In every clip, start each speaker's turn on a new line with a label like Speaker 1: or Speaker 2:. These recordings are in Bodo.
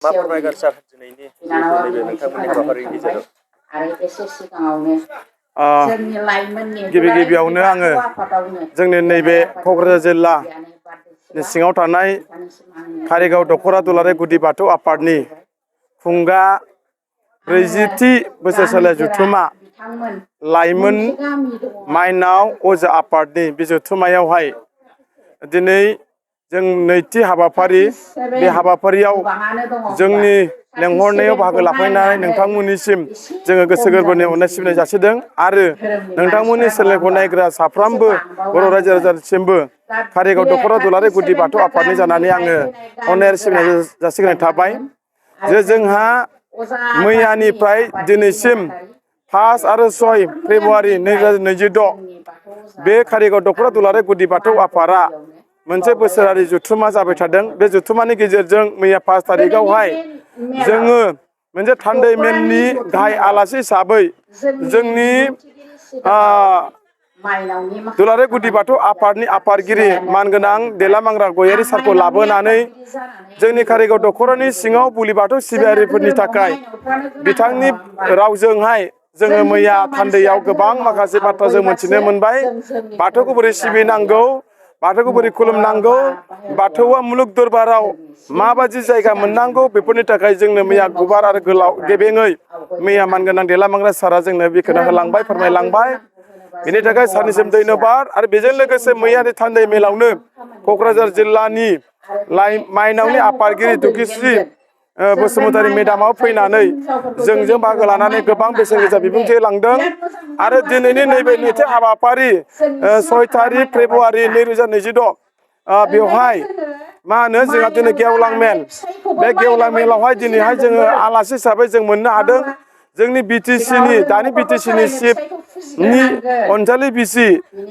Speaker 1: मा फोरमायगोन सार दिनैनि नैबे नोंथांमोननि हाबाफारिनि गेजेराव गिबि गिबियावनो आङो जोंनि नैबे क'क्राझार जिल्लानि सिङाव थानाय कारिगाव दख'रा दुलाराय गुदि बाथौ आफादनि खुंगा 40थि बोसोरसालिया जथुम्मा लाइमोन माइनाव अजा आफादनि बे जथुम्मायावहाय दिनै जों नैथि हाबाफारि बे हाबाफारियाव जोंनि लेंहरनायाव बाहागो लाफैनाय नोंथांमोननिसिम जोङो गोसो गोरबोनि अननाय सिबिनाय जासिदों आरो नोंथांमोननि सोलोंनायखौ नायग्रा साफ्रोमबो बर' रायजो राजासिमबो कारिगाव दख'रा दुलाराय गुदि बाथौ आफादनि जानानै आङो अननाय सिबिनाय जासिगोरनाय थाबाय जे जोंहा मैयानिफ्राय दिनैसिम 5 आरो 6 फेब्रुवारि 2026 बे कारिगाव दख'रा दुलाराय गुदि बाथौ आफादा मोनसे बोसोरारि जथुम्मा जाबाय थादों। बे जथुम्मानि गेजेरजों मैया 5 थारिखआवहाय जोङो मोनसे थान्दै मेलनि गाहाय आलासि हिसाबै जोंनि दुलाराय गुदि बाथौ आफादनि आफादगिरि मानगोनां देलामांग्रा गयारि सारखौ लाबोनानै जोंनि कारिगाव दख'रानि सिङाव बुलि बाथौ सिबियारिफोरनि थाखाय बिथांनि रावजोंहाय जोङो मैया थान्दैयाव गोबां माखासे बाथ्रा जों मोनथिनो मोनबाय। बाथौखौ बोरै सिबिनांगौ, बाथौखौ बोरै खुलुमनांगौ, बाथौआ मुलुग दरबाराव माबायदि जायगा मोननांगौ, बेफोरनि थाखाय जोंनो मैया गुवार आरो गोलाव गेबेङै मैया मानगोनां देलामांग्रा सारा जोंनो बेखेवना होलांबाय, फोरमायलांबाय। बेनि थाखाय सारनिसिम धन्यबाद। आरो बेजों लोगोसे मैयानि थान्दै मेलावनो क'क्राझार जिल्लानि माइनावनि आफादगिरि दुगिस्रि बसुमतारी मेदामाव फैनानै जोंजों बाहागो लानानै गोबां बेसेन गोसा बिबुंथि लांदों। आरो दिनैनि नैबे नैथि हाबाफारि 6 थारिख फेब्रुवारि 2026 बेवहाय मा होनो जोंहा दिनै गेवलां मेल, बे गेवलां मेलावहाय दिनैहाय जोङो आलासि हिसाबै जों मोननो हादों जोंनि बिटिसिनि दानि बिटिसिनि चिफनि अनजालि बिसि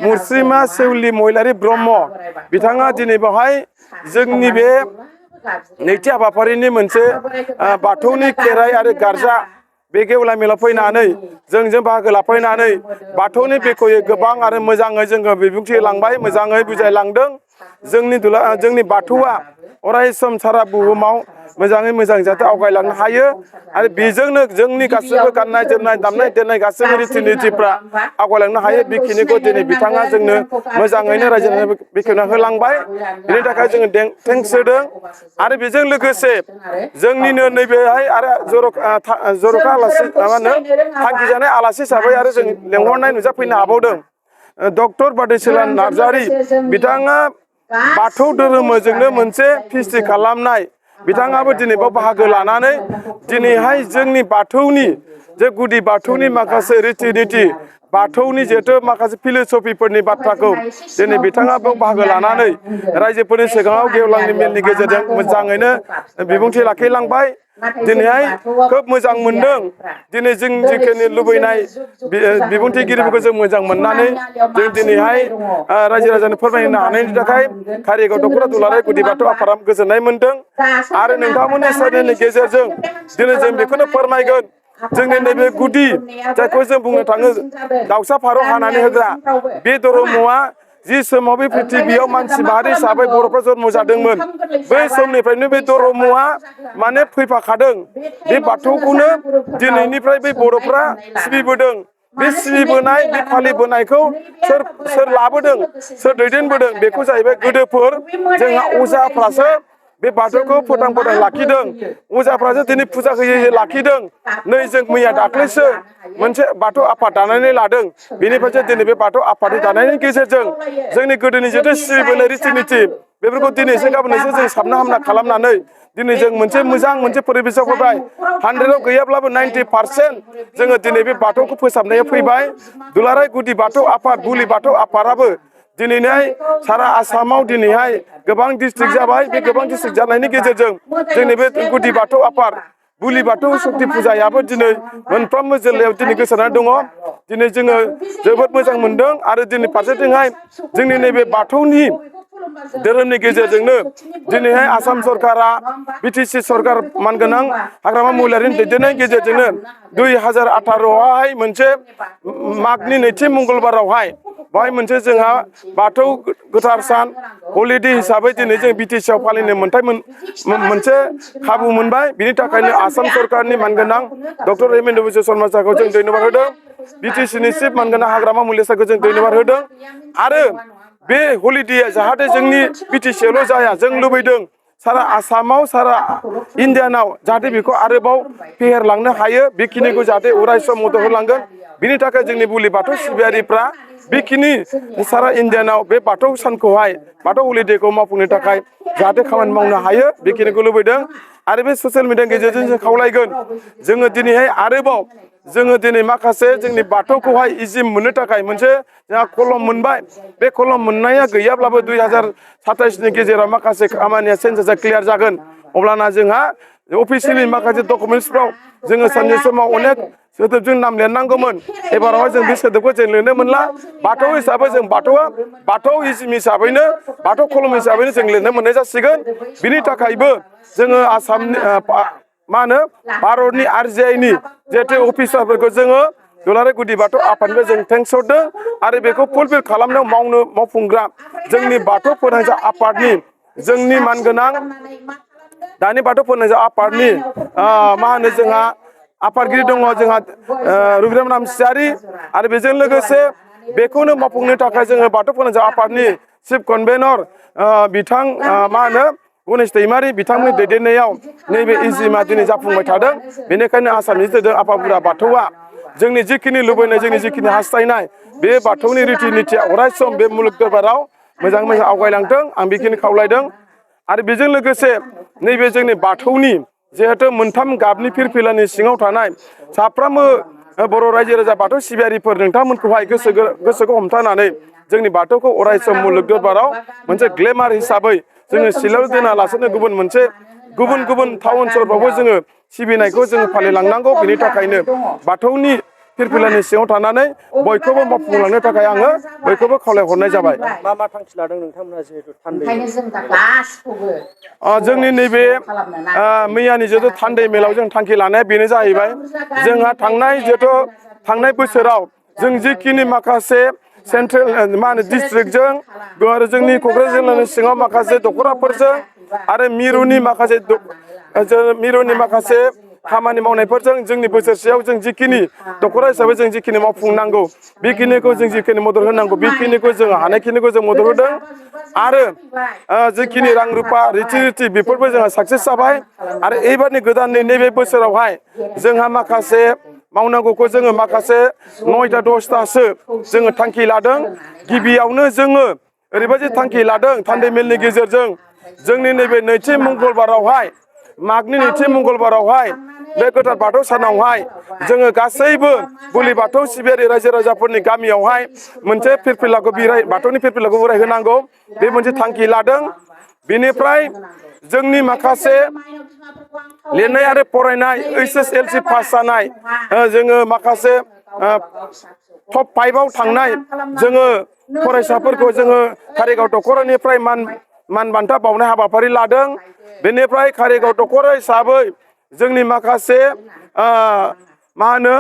Speaker 1: मुस्रिमा सेउलि महिलारि ब्रह्म बिथाङा दिनै बेवहाय जोंनि बे नैथि हाबाफारिनि मोनसे बाथौनि खेराइ आरो गारजा बे गेवलां मेलाव फैनानै जोंजों बाहागो लाफैनानै बाथौनि बेख'यै गोबां आरो मोजाङै जोङो बिबुंथि लांबाय, मोजाङै बुजायलांदों। जोंनि बाथौआ अराय सम सारा बुहुमाव मोजाङै मोजां जाहाथे आवगायलांनो हायो आरो बेजोंनो जोंनि गासैबो गाननाय जोमनाय दामनाय देनाय गासैबो रिति नितिफ्रा आवगायलांनो हायो। बेखिनिखौ दिनै बिथाङा जोंनो मोजाङैनो रायजो राजानो बेखेवना होलांबाय। बेनि थाखाय जोङो थेंक्स होदों। आरो बेजों लोगोसे जोंनिनो नैबेहाय आरो जर'खा आलासि थांखि जानाय आलासि हिसाबै आरो जों लेंहरनाय नुजाफैनो हाबावदों डक्टर बारदैसिला नार्जारि। बिथाङा बाथौ धोरोमजोंनो मोनसे फिस्टि खालामनाय, बिथाङाबो दिनै बाव बाहागो लानानै दिनैहाय जोंनि बाथौनि जे गुदि बाथौनि माखासे रिति निति, बाथौनि जिहेथु माखासे फिलसफिफोरनि बाथ्राखौ दिनै बिथाङा बेयाव बाहागो लानानै रायजोफोरनि सिगाङाव गेवलांनि मेलनि गेजेरजों मोजाङैनो बिबुंथि लाखिलांबाय। दिनैहाय खोब मोजां मोनदों। दिनै जों जिखिनि लुबैनाय बिबुंथिगिरिफोरखौ जों मोजां मोननानै जों दिनैहाय रायजो राजानो फोरमायनो हानायनि थाखाय कारिगाव दख'रा दुलाराय गुदि बाथौ आफादा गोजोननाय मोनदों। आरो नोंथांमोननि सोरनिनि गेजेरजों दिनै जों बेखौनो फोरमायगोन जोंनि नैबे गुदि, जायखौ जों बुंनो थाङो दाउसा फारौ हानानै होग्रा, बे धर्मआ जि समाव बे प्रिथिबियाव मानसि माहारि हिसाबै बर'फ्रा जन्म जादोंमोन, बै समनिफ्रायनो बे धर्मआ माने फैफाखादों। बे बाथौखौनो दिनैनिफ्राय बै बर'फ्रा सिबिबोदों। बे सिबिबोनाय, बे फालिबोनायखौ सोर लाबोदों, सोर दैदेनबोदों, बेखौ जाहैबाय गोदोफोर जोंहा अजाफ्रासो बे बाथौखौ फोथां लाखिदों। अजाफ्रासो दिनै फुजा होयै लाखिदों। नै जों मैया दाख्लैसो मोनसे बाथौ आफाद दानानै लादों। बेनिफ्रायसो दिनै बे बाथौ आफादनि दानायनि गेजेरजों जोंनि गोदोनि जिथु सिबिबोनाय रिति निति बेफोरखौ दिनैसो गाबोनसो जों साबना हामना खालामनानै दिनै जों मोनसे मोजां मोनसे परिबेसाव फैबाय। 100आव गैयाब्लाबो 90% जोङो दिनै बे बाथौखौ फोसाबनायाव फैबाय। दुलाराय गुदि बाथौ आफाद, बुलि बाथौ आफादाबो दिनैहाय सारा आसामाव दिनैहाय गोबां डिस्ट्रिक्ट जाबाय। बे गोबां डिस्ट्रिक्ट जानायनि गेजेरजों जोंनि बे गुदि बाथौ आफाद, बुलि बाथौ सक्ति फुजायाबो दिनै मोनफ्रोमबो जिल्लायाव दिनै गोसारनानै दङ। दिनै जोङो जोबोद मोजां मोनदों। आरो दिनै फारसेथिंहाय जोंनि नैबे बाथौनि धोरोमनि गेजेरजोंनो दिनैहाय आसाम सरकारा, बिटिसि सरकार मानगोनां हाग्रामा महिलारिनि दैदेननायनि गेजेरजोंनो 2018आवहाय मोनसे मागनि नैथि मंगलबारावहाय बेवहाय मोनसे जोंहा बाथौ गोथार सान हलिडे हिसाबै दिनै जों बिटिसिआव फालिनो मोनसे खाबु मोनबाय। बिनि थाखायनो आसाम सरकारनि मानगोनां डक्टर हेमेन्त बिश्व शर्मा सारखौ जों धन्यबाद होदों। बिटिसिनि चिफ मानगोनां हाग्रामा मुलि सारखौ जों धन्यबाद होदों। आरो बे हलिडेया जाहाथे जोंनि बिटिसिआवल' जाया, जों लुबैदों सारा आसामाव सारा इण्डियानाव जाहाथे बेखौ आरोबाव फेहेरलांनो हायो, बेखिनिखौ जाहाथे अराय सम मदद होलांगोन। बिनि थाखाय जोंनि बुलि बाथौ सिबियारिफ्रा बेखिनि सारा इण्डियानाव बे बाथौ सानखौहाय बाथौ हलिडेखौ मावफुंनो थाखाय जाहाथे खामानि मावनो हायो, बेखिनिखौ लुबैदों। आरो बे ससियेल मिडियानि गेजेरजों जों खावलायगोन, जोङो दिनैहाय आरोबाव जोङो दिनै माखासे जोंनि बाथौखौहाय इजि मोननो थाखाय मोनसे जोंहा कलम मोनबाय। बे कलम मोननाया गैयाब्लाबो 2027नि गेजेराव माखासे खामानिया सेन्सासा क्लियार जागोन। अब्लाना जोंहा अफिसियेलि माखासे डकुमेन्टसफ्राव जोङो सानसे समाव अनेक सोदोबजों नाम लिरनांगौमोन। एबारावहाय जों बे सोदोबखौ जों लिरनो मोनला। बाथौ हिसाबै जों बाथौ इजिम हिसाबैनो बाथौ कलम हिसाबैनो जों लिरनो मोननाय जासिगोन। बिनि थाखायबो जोङो आसामनि मा होनो भारतनि RGIनि जिहेतु अफिसारफोरखौ जोङो दुलाराय गुदि बाथौ आफादनिफ्राय जों थेंक्स हरदों। आरो बेखौ फुलफिल खालामनायाव मावफुंग्रा जोंनि बाथौ फोनांजा आफादनि जोंनि मानगोनां दानि बाथौ फोनांजा आफादनि मा होनो जोंहा आफादगिरि दङ जोंहा रुबिराम नामसियारि। आरो बेजों लोगोसे बेखौनो मावफुंनो थाखाय जोङो बाथौ फोनांजा आफादनि चिफ कनभेनर बिथां मा होनो गणेश दैमारि बिथांमोननि दैदेननायाव नैबे इजिमा दिनै जाफुंबाय थादों। बेनिखायनो आसामनि धोरोम आफादफोरा बाथौआ जोंनि जिखिनि लुबैनाय, जोंनि जिखिनि हास्थायनाय, बे बाथौनि रिथि निथिया अराय सम बे मुलुग दरबाराव मोजाङै मोजां आवगायलांथों, आं बेखिनि खावलायदों। आरो बेजों लोगोसे नैबे जोंनि बाथौनि जिहेथु मोनथाम गाबनि फिरफिलानि सिङाव थानाय साफ्रोमबो बर' रायजो राजा बाथौ सिबियारिफोर नोंथांमोनखौहाय गोसोखौ हमथानानै जोंनि बाथौखौ अराय सम मुलुग दरबाराव मोनसे ग्लेमार हिसाबै जोङो सिलायाव दोनालासेनो गुबुन टाउन सहरफ्रावबो जोङो सिबिनायखौ जोङो फालिलांनांगौ। बेनि थाखायनो बाथौनि फिरफिलानि सिङाव थानानै बयखौबो मावफुंलांनो थाखाय आङो बयखौबो खावलायहरनाय जाबाय।
Speaker 2: मा थांखि लादों नोंथांमोनहा जिहेतु थान्दै
Speaker 1: जोंनि नैबे मैयानि जिहेतु थान्दै मेलाव जों थांखि लानाया बेनो जाहैबाय, जोंहा थांनाय बोसोराव जों जिखिनि माखासे सेन्ट्रेल मा होनो डिस्ट्रिक्टजों आरो जोंनि क'क्राझार जिल्लानि सिङाव माखासे दख'राफोरजों आरो मिरुनि माखासे खामानि मावनायफोरजों जोंनि बोसोरसेयाव जों जिखिनि दख'रा हिसाबै जों जिखिनि मावफुंनांगौ, बेखिनिखौ जों जिखिनि मदद होनांगौ, बेखिनिखौ जों हानायखिनिखौ जों मदद होदों। आरो जिखिनि रां रुफा रिथि बेफोरबो जोंहा साक्सेस जाबाय। आरो एबारनि गोदाननि नैबे बोसोरावहाय जोंहा माखासे मावनांगौखौ जोङो माखासे 9टा 10टासो जोङो थांखि लादों। गिबियावनो जोङो ओरैबायदि थांखि लादों, थान्दै मेलनि गेजेरजों जोंनि नैबे नैथि मंगलबारावहाय, मागनि नैथि मंगलबारावहाय बे गोथार बाथौ सानावहाय जोङो गासैबो बुलि बाथौ सिबियारि रायजो राजाफोरनि गामियावहाय मोनसे बाथौनि फिरफिलाखौ बरायहोनांगौ, बे मोनसे थांखि लादों। बेनिफ्राय जोंनि माखासे लिरनाय आरो फरायनाय HSLC पास जानाय जोङो माखासे टप 5आव थांनाय जोङो फरायसाफोरखौ जोङो कारिगाव दख'रानिफ्राय मान बान्था बावनाय हाबाफारि लादों। बेनिफ्राय कारिगाव दख'रा हिसाबै जोंनि माखासे मा होनो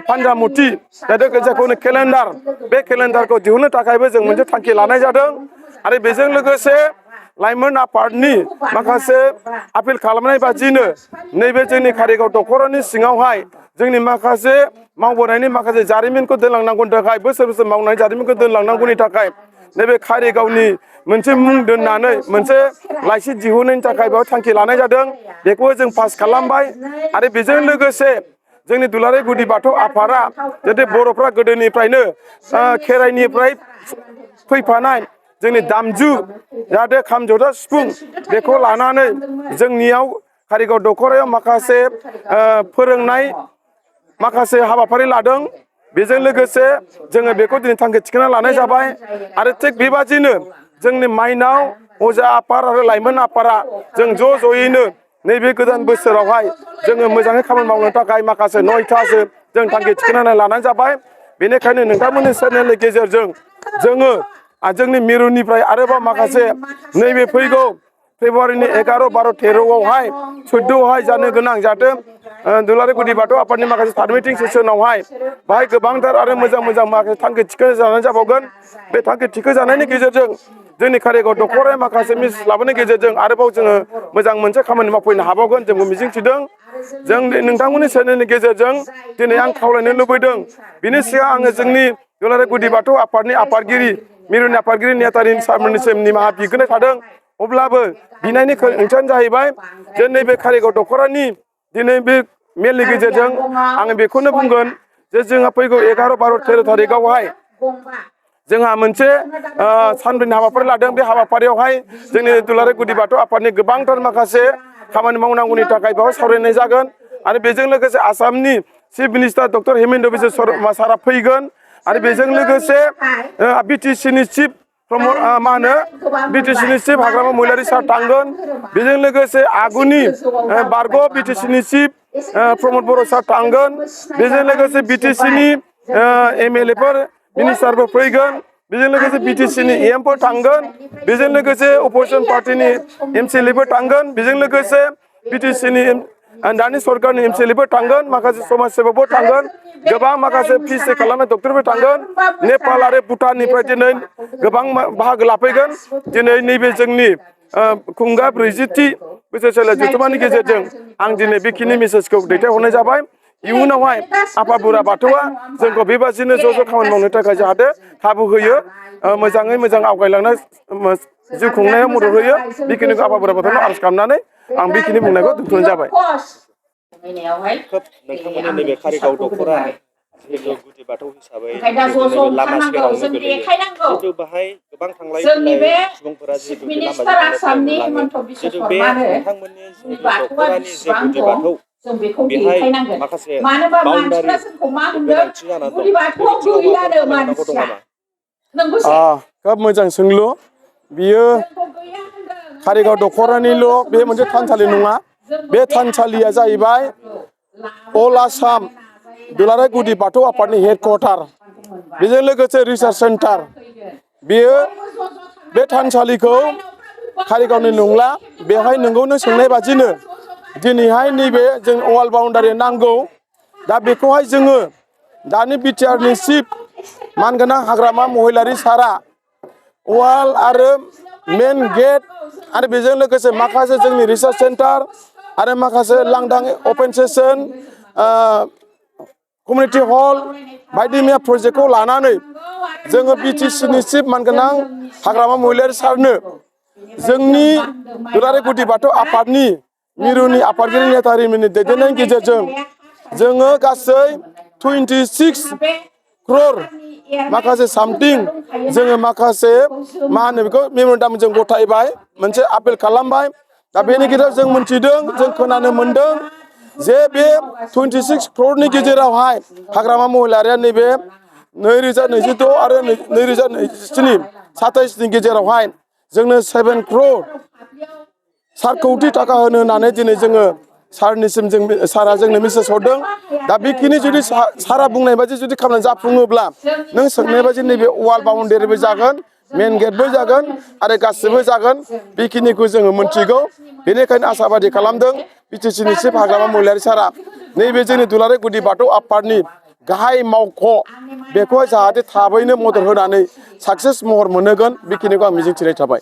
Speaker 1: फान्जामुथि जायखौ केलेन्डार, बे केलेन्डारखौ दिहुननो थाखायबो जों मोनसे थांखि लानाय जादों। आरो बेजों लोगोसे लाइमोन आफादनि माखासे आपिल खालामनाय बादिनो नैबे जोंनि कारिगाव दख'रानि सिङावहाय जोंनि माखासे मावबोनायनि माखासे जारिमिनखौ दोनलांनांगौनि थाखाय, बोसोर मावनाय जारिमिनखौ दोनलांनांगौनि थाखाय नैबे कारिगावनि मोनसे मुं दोननानै मोनसे लाइसि दिहुननायनि थाखाय बेयाव थांखि लानाय जादों। बेखौ जों पास खालामबाय। आरो बेजों लोगोसे जोंनि दुलाराय गुदि बाथौ आफादा जाहाथे बर'फ्रा गोदोनिफ्रायनो खेराइनिफ्राय फैफानाय जोंनि दामजु जाहाथे खाम, जथा, सिफुं बेखौ लानानै जोंनियाव कारिगाव दख'रायाव माखासे फोरोंनाय माखासे हाबाफारि लादों। बेजों लोगोसे जोङो बेखौ दिनै थांखि थिखांना लानाय जाबाय। आरो थिग बेबादिनो जोंनि माइनाव, अजा आफाद आरो लाइमोन आफादा जों ज'यैनो नैबे गोदान बोसोरावहाय जोङो मोजाङै खामानि मावनो थाखाय माखासे 9टासो जों थांखि थिखांनानै लानाय जाबाय। बेनिखायनो नोंथांमोननि चेनेलनि गेजेरजों जोङो जोंनि मिरुनिफ्राय आरोबाव माखासे नैबे फैगौ फेब्रुवारिनि 11, 12, 13आवहाय 14आवहाय जानो गोनां जाहाथे दुलाराय गुदि बाथौ आफादनि माखासे थार मिटिं सेसनावहाय बाहाय गोबांथार आरो मोजां मोजां माखासे थांखि थिखो जानाय जाबावगोन। बे थांखि थिखो जानायनि गेजेरजों जोंनि कारिगाव दख'राय माखासे मिस लाबोनायनि गेजेरजों आरोबाव जोङो मोजां मोनसे खामानि मावफैनो हाबावगोन जोंबो मिजिंथिदों। जों नोंथांमोननि सेनेलनि गेजेरजों दिनै आं खावलायनो लुबैदों। बिनि सिगां आङो जोंनि दुलाराय गुदि बाथौ आफादनि आफादगिरि मिरुनि आफादगिरि नेहाथारि सारमोननिसिम निमाहा बिग्रोनाय थादों। अब्लाबो बिनायनि ओंथियानो जाहैबाय जे नैबे कारिगाव दख'रानि दिनै बे मेलनि गेजेरजों आङो बेखौनो बुंगोन जे जोंहा फैगौ 11, 12, 13 थारिखआवहाय जोंहा मोनसे सानब्रैनि हाबाफारि लादों। बे हाबाफारियावहाय जोंनि दुलाराय गुदि बाथौ आफादनि गोबांथार माखासे खामानि मावनांगौनि थाखाय बेवहाय सावरायनाय जागोन आरो बेजों लोगोसे आसामनि chief minister doctor Himanta Biswa Sarma सारा फैगोन आरो बेजों लोगोसे बिटिसिनि चिफ बिटिसिनि चिफ हाग्रामा महिलारि सार थांगोन। बेजों लोगोसे आगुनि बारग' बिटिसिनि चिफ प्रमद बर' सार थांगोन। बेजों लोगोसे बिटिसिनि एमएलएफोर मिनिस्टारफोर फैगोन। बेजों लोगोसे बिटिसिनि एमफोर थांगोन। बेजों लोगोसे अपोजिसन पार्टिनि एमसिएलएफोर थांगोन। बेजों लोगोसे बिटिसिनि दानि सरकारनि एमसिएलएफोर थांगोन। माखासे समाज सेबकफोर थांगोन। गोबां माखासे पिएइचडि खालामनाय डक्टरफोर थांगोन। नेपाल आरो भुटाननिफ्राय दिनै गोबां बाहागो लाफैगोन। दिनै नैबे जोंनि खुंगा 40थि बोसोरसालिया जथुम्मानि गेजेरजों आं दिनै बेखिनि मेसेजखौ दैथायहरनाय जाबाय। इयुनावहाय आफा बोराइ बाथौआ जोंखौ बेबादिनो ज' खामानि मावनो थाखाय जाहाथे खाबु होयो, मोजाङै मोजां आवगायलांनो जिउ खुंनायाव मदद होयो। बेखिनिखौ आफा बोराइ बाथौनाव आर'ज खालामनानै आं बेखिनि बुंनायखौ दोनथ'नाय जाबाय।
Speaker 2: खोब नोंथांमोननि नैबे कारिगाव दख'रा जिहेतु गुदि बाथौ हिसाबै नैबे लामा सेरावनो गोलैयो। जिहेतु बाहाय गोबां थांलाय फैलाय सुबुंफोरा जिहेतु बे लामाजों थांलाय फैलाय नुलाङो। जिहेतु बे नोंथांमोननि जिहेतु दख'रानि जे गुदि बाथौ बेहाय माखासे बाउन्डारि गोनांथि जानानै दं। बे बिथिङाव माबाफोर खामानि मावनांगौ दं नामा?
Speaker 1: खोब मोजां सोंलु। बियो कारिगाव दख'रानिल' बे मोनसे थानसालि नङा। बे थानसालिया जाहैबाय अल आसाम दुलाराय गुदि बाथौ आफादनि हेडकुवार्टार। बेजों लोगोसे रिसार्च सेन्टार। बेयो बे थानसालिखौ कारिगावनि नंला। बेवहाय नोंगौनो सोंनाय बादिनो दिनैहाय नैबे जों वाल बाउन्डारि नांगौ। दा बेखौहाय जोङो दानि बिटिआरनि चिफ मानगोनां हाग्रामा महिलारि सारा वाल आरो मेन गेट आरो बेजों लोगोसे माखासे जोंनि रिसार्च सेन्टार आरो माखासे लांदां अपेन सेसन कमिउनिटि हल बायदि मैया प्रजेक्टखौ लानानै जोङो बिटिसिनि चिफ मानगोनां हाग्रामा महिलारि सारनो जोंनि दुलाराय गुदि बाथौ आफादनि मिरुनि आफादगिरि नेहाथारिनि दैदेननायनि गेजेरजों जोङो गासै 26 क्रर माखासे सामथिं जोङो माखासे मा होनो बेखौ मेम'रेन्डामजों गथायबाय, मोनसे आपेल खालामबाय। दा बेनि गेजेराव जों मोनथिदों, जों खोनानो मोन्दों जे बे 26 क्ररनि गेजेरावहाय हाग्रामा महिलारिया नैबे 2026 आरो 2027-28नि गेजेरावहाय जोंनो 7 क्रर 7 कौटि थाखा होनो होननानै दिनै जोङो सारनिसिम सारा जोंनो मेसेज हरदों। दा बेखिनि जुदि सारा बुंनाय बायदि जुदि खामानि जाफुङोब्ला नों सोंनाय बायदि नैबे वाल बाउन्डारिबो जागोन, मेन गेटबो जागोन आरो गासिबो जागोन। बेखिनिखौ जोङो मोनथिगौ। बेनिखायनो आसाबादि खालामदों बिटिसिनि चिफ हाग्रामा महिलारि सारा नैबे जोंनि दुलाराय गुदि बाथौ आफादनि गाहाय मावख' बेखौहाय जाहाथे थाबैनो मदद होनानै साक्सेस महर मोनहोगोन। बेखिनिखौ आं मिजिंथिनाय थाबाय।